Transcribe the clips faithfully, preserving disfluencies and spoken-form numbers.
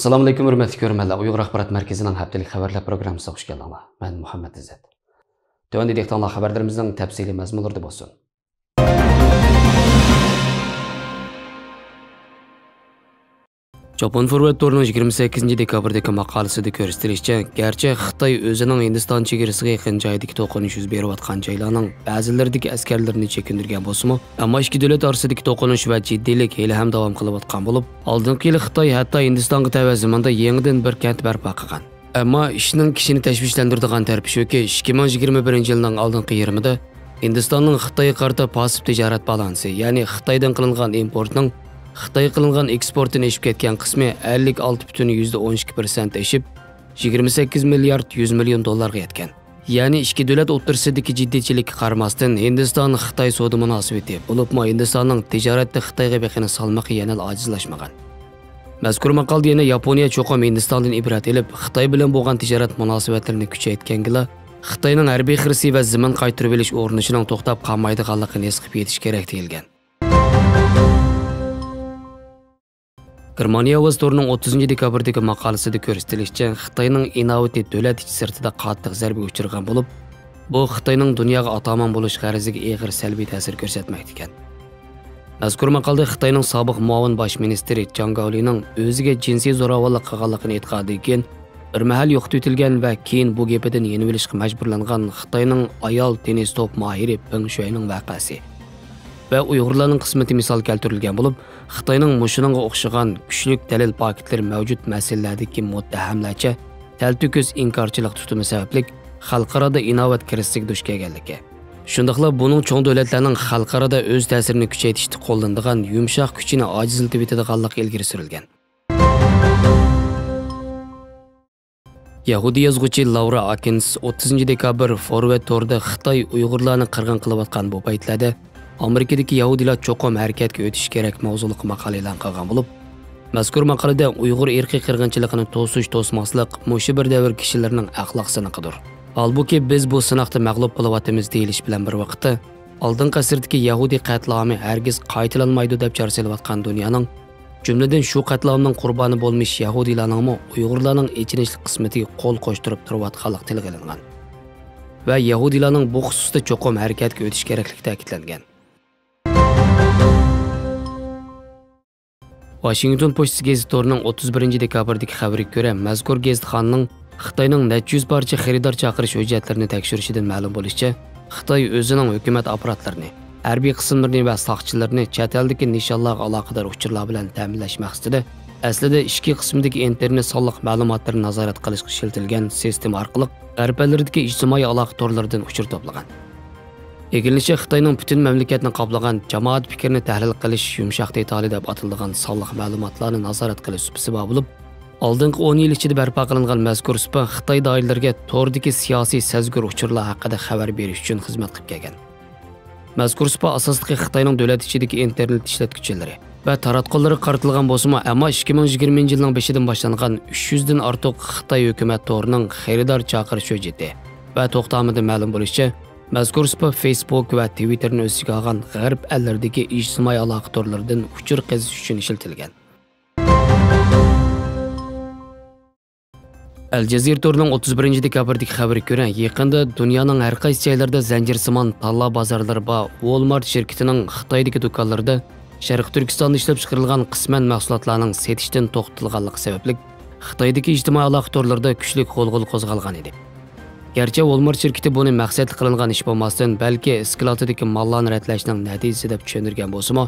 ئەسسالامۇئەلەيكۇم، ھۆرمەتلىك كۆرۈرمەنلەر. ئۇيغۇر ئاخبارات مەركىزىنىڭ ھەپتىلىك خەۋەرلەر پروگراممىسىغا خۇش كەلدىڭلار. مەن مۇھەممەت ئىززەت. تۆۋەندە دىققىتىڭلار خەۋەرلىرىمىزنىڭ تەپسىلىي مەزمۇنلىرىدا بولسۇن. چوپان فورۋارد تورىنىڭ يىگىرمە سەككىزىنچى دېكابىردىكى ماقالىسىدە كۆرسىتىلىشىچە، گەرچە خىتاي ئۆزىنىڭ ھىندىستان چېگرىسىغا يېقىن جايدىكى توقۇنۇش يۈز بېرىۋاتقان جايلارنىڭ بەزىلىرىدىكى ئەسكەرلىرىنى چېكىندۈرگەن بولسىمۇ، ئەمما ئىككى دۆلەت ئارىسىدىكى توقۇنۇش ۋە جىددىيلىك ھېلىھەم داۋام قىلىۋاتقان بولۇپ، ئالدىنقى يىلى خىتاي ھەتتا ھىندىستانغا تەۋە زېمىندا يېڭىدىن بىر كەنت بەرپا قىلغان. ئەمما ئىشنىڭ كىشىنى تەشۋىشلەندۈرىدىغان تەرىپى شۇكى، ئىككى مىڭ يىگىرمە بىرىنچى يىلنىڭ ئالدىنقى يېرىمىدا ھىندىستاننىڭ خىتايغا قارىتا پاسسىپ تىجارەت بالانسى، يەنى خىتايدىن قىلىنغان ئىمپورتنىڭ خىتايغا قىلىنغان ئېكسپورتتىن ئېشىپ كەتكەن قىسمى ئەللىك ئالتە پۈتۈن يۈزدە ئون ئىككى پىرسەنت ئېشىپ، يىگىرمە سەككىز مىليارد يۈز مىليون دوللارغا يەتكەن. يەنى ئىككى دۆلەت ئوتتۇرىسىدىكى جىددىيچىلىككە قارىماستىن، ھىندىستان-خىتاي سودا مۇناسىۋىتى، بولۇپمۇ ھىندىستاننىڭ تىجارەتتە خىتايغا بېقىنى سالمىقى يەنىلا ئاجىزلاشمىغان. مەزكۇر ماقالىدە يەنە ياپونىيە چوقۇم ھىندىستاندىن ئىبرەت ئېلىپ، خىتاي بىلەن بولغان تىجارەت مۇناسىۋەتلىرىنى كۈچەيتكەنگىلا، خىتاينىڭ ھەربىي خىرىسى ۋە زېمىن قايتۇرۇۋېلىش ئۇرۇنۇشىنىڭ توختاپ قالمايدىغانلىقىنى ھېس قىلىپ يېتىش كېرەك دېيىلگەن. گېرمانىيە ئاۋاز تورىنىڭ ئوتتۇزىنچى دېكابىردىكى ماقالىسىدە كۆرسىتىلىشىچە، خىتاينىڭ ئىناۋىتى دۆلەت ئىچى سىرتىدا قاتتىق زەربىگە ئۇچرىغان بولۇپ، بۇ خىتاينىڭ دۇنياغا ئاتامان بولۇش غەرىزىگە ئېغىر سەلبىي تەسىر كۆرسەتمەكتىكەن. مەزكۇر ماقالىدە خىتاينىڭ سابىق مۇئاۋىن باش مىنىستىرى جاڭ گاۋلىنىڭ ئۆزىگە جىنسىي زوراۋانلىق قىلغانلىقىنى ئېيتقاندىن كېيىن، بىر مەھەل يوقىتىۋېتىلگەن ۋە كېيىن بۇ گېپىدىن يېنىۋېلىشقا مەجبۇرلانغان خىتاينىڭ ئايال تېننىس توپ ماھىرى پېڭ شۈەينىڭ ۋەقەسى ۋە ئۇيغۇرلارنىڭ قىسمىتى مىسال كەلتۈرۈلگەن بولۇپ، خىتاينىڭ مۇشۇنىڭغا ئوخشىغان كۈچلۈك دەلىل پاكىتلىرى مەۋجۇت مەسىلىلەردىكى مۇتتەھەملەرچە تەلتۆكۈس ئىنكارچىلىق تۇتۇمى سەۋەبلىك، خەلقئارادا ئىناۋەت كىرىزىسىگە دۇچ كەلگەنلىكى، شۇنداقلا بۇنىڭ چوڭ دۆلەتلەرنىڭ خەلقئارادا ئۆز تەسىرىنى كۈچەيتىشتە قوللىنىدىغان يۇمشاق كۈچىنى ئاجىزلىتىۋېتىدىغانلىقى ئىلگىرى سۈرۈلگەن. يەھۇدىي يازغۇچى لاۋرا ئاكىنس ئوتتۇزىنچى دېكابىر فورۋەرد تورىدا خىتاي ئۇيغۇرلارنى قىرغىن قىلىۋاتقان بۇ پەيتلەردە ئامېرىكىدىكى يەھۇدىيلار چوقۇم ھەرىكەتكە ئۆتۈشى كېرەك ماۋزۇلۇق ماقالە ئېلان قىلغان بولۇپ، مەزكۇر ماقالىدە ئۇيغۇر ئىرقىي قىرغىنچىلىقىنى توسۇش-توسماسلىق مۇشۇ بىر دەۋر كىشىلىرىنىڭ ئەخلاق سىنىقىدۇر. ھالبۇكى، بىز بۇ سىناقتا مەغلۇپ بولۇۋاتىمىز دېيىلىشى بىلەن بىر ۋاقىتتا، ئالدىنقى ئەسىردىكى يەھۇدىي قەتلىئامى ھەرگىز قايتىلانمايدۇ دەپ چارە سېلىۋاتقان دۇنيانىڭ، جۈملىدىن شۇ قەتلىئامنىڭ قۇربانى بولمىش يەھۇدىيلارنىڭمۇ ئۇيغۇرلارنىڭ ئېچىنىشلىق قىسمىتىگە قول قوشتۇرۇپ تۇرۇۋاتقانلىقى تىلغا ئېلىنغان ۋە يەھۇدىيلارنىڭ بۇ خۇسۇستا چوقۇم ھەرىكەتكە ئۆتۈش كېرەكلىكى تەكىتلەنگەن. ۋاشىنگتون پوچتىسى گېزىت تورىنىڭ ئوتتۇز بىرىنچى دېكابىردىكى خەۋىرىگە كۆرە، مەزكۇر گېزىتخانىنىڭ خىتاينىڭ نەچچە يۈز پارچە خېرىدار چاقىرىش ھۆججەتلىرىنى تەكشۈرۈشىدىن مەلۇم بولۇشىچە، خىتاي ئۆزىنىڭ ھۆكۈمەت ئاپپاراتلىرىنى، ھەربىي قىسىملىرىنى ۋە ساقچىلىرىنى چەت ئەلدىكى نىشانلارغا ئالاقىدار ئۇچۇرلار بىلەن تەمىنلەش مەقسىتىدە، ئەسلىدە ئىچكى قىسمىدىكى ئىنتېرنېت سانلىق مەلۇماتلىرىنى نازارەت قىلىشقا ئىشلىتىلگەن سىستېما ئارقىلىق غەرب ئەللىرىدىكى ئىجتىمائىي ئالاقە تورلىرىدىن ئۇچۇر توپلىغان. ئىگىلىنىشىچە، خىتاينىڭ پۈتۈن مەملىكەتنى قاپلىغان جامائەت پىكرىنى تەھلىل قىلىش يۇمشاق دېتالى دەپ ئاتىلىدىغان سانلىق مەلۇماتلارنى نازارەت قىلىش سۇپىسى بار بولۇپ، ئالدىنقى ئون يىل ئىچىدە بەرپا قىلىنغان مەزكۇر سۇپا خىتاي دائىرىلىرىگە توردىكى سىياسىي سەزگۈر ئۇچۇرلار ھەققىدە خەۋەر بېرىش ئۈچۈن خىزمەت قىلىپ كەلگەن. مەزكۇر سۇپا ئاساسلىقى خىتاينىڭ دۆلەت ئىچىدىكى ئىنتېرنېت ئىشلەتكۈچىلىرى ۋە تاراتقۇلىرىغا قارىتىلغان بولسىمۇ، ئەمما ئىككى مىڭ يىگىرمىنچى يىلنىڭ بېشىدىن باشلانغان ئۈچ يۈزدىن ئارتۇق خىتاي ھۆكۈمەت تورىنىڭ خېرىدار چاقىرىش ھۆججىتى ۋە توختامىدىن مەلۇم بولۇشىچە، مەزكۇر سۇپا فېيسبۇك ۋە تىۋىتتېرنى ئۆز ئىچىگە ئالغان غەرب ئەللىرىدىكى ئىجتىمائىي ئالاقە تورلىرىدىن ئۇچۇر قېزىش ئۈچۈن ئىشلىتىلگەن. ئەل جەزىرە تورىنىڭ ئوتتۇز بىرىنچى دېكابىردىكى خەۋىرىگە كۆرە، يېقىندا دۇنيانىڭ ھەر قايسى جايلىرىدا زەنجىرسىمان تاللا بازارلىرى بار ۋولمارت شىركىتىنىڭ خىتايدىكى دۇكانلىرىدا شەرقىي تۈركىستاندا ئىشلەپچىقىرىلغان قىسمەن مەھسۇلاتلارنىڭ سېتىشتىن توختىتىلغانلىقى سەۋەبلىك، خىتايدىكى ئىجتىمائىي ئالاقە تورلىرىدا كۈچلۈك غۇلغۇلا قوزغالغان ئىدى. گەرچە ۋولمارت شىركىتى بۇنى مەقسەتلىك قىلىنغان ئىش بولماستىن، بەلكى ئىسكىلاتىدىكى ماللارنى رەتلەشنىڭ نەتىجىسى دەپ چۈشەندۈرگەن بولسىمۇ،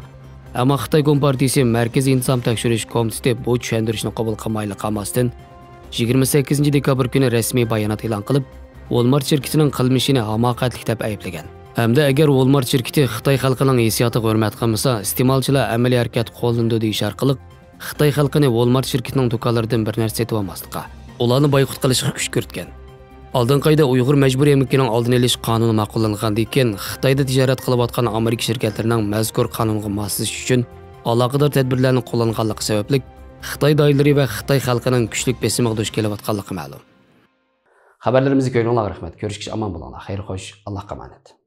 ئەمما خىتاي كومپارتىيىسى مەركىزىي ئىنتىزام تەكشۈرۈش كومىتېتى بۇ چۈشەندۈرۈشنى قوبۇل قىلمايلا قالماستىن، يىگىرمە سەككىزىنچى دېكابىر كۈنى رەسمىي بايانات ئېلان قىلىپ، ۋولمارت شىركىتىنىڭ قىلمىشىنى ھاماقەتلىك دەپ ئەيىبلىگەن. ھەمدە ئەگەر ۋولمارت شىركىتى خىتاي خەلقىنىڭ ھېسسىياتىغا ھۆرمەت قىلمىسا، ئىستېمالچىلار ئەمەلىي ھەرىكەت قوللىنىدۇ دېيىش ئارقىلىق، خىتاي خەلقىنى ۋولمارت شىركىتىنىڭ دۇكانلىرىدىن بىر نەرسە سېتىۋالماسلىققا، ئۇلارنى بايقۇت قىلىشقا كۈشكۈرتكەن. ئالدىنقى ئايدا ئۇيغۇر مەجبۇرىي ئەمگىكىنىڭ ئالدىنى ئېلىش قانۇنى ماقۇللانغاندىن كېيىن، خىتايدا تىجارەت قىلىۋاتقان ئامېرىكا شىركەتلىرىنىڭ مەزكۇر قانۇنغا ماسلىشىش ئۈچۈن ئالاقىدار تەدبىرلەرنى قوللانغانلىقى سەۋەبلىك، خىتاي دائىرىلىرى ۋە خىتاي خەلقىنىڭ كۈچلۈك بېسىمىغا دۇچ كېلىۋاتقانلىقى مەلۇم. خەۋەرلىرىمىزنى كۆرگىنىڭلارغا رەھمەت. كۆرۈشكىچە ئامان بولۇڭلار. خەير خوش، ئاللاھقا ئامانەت.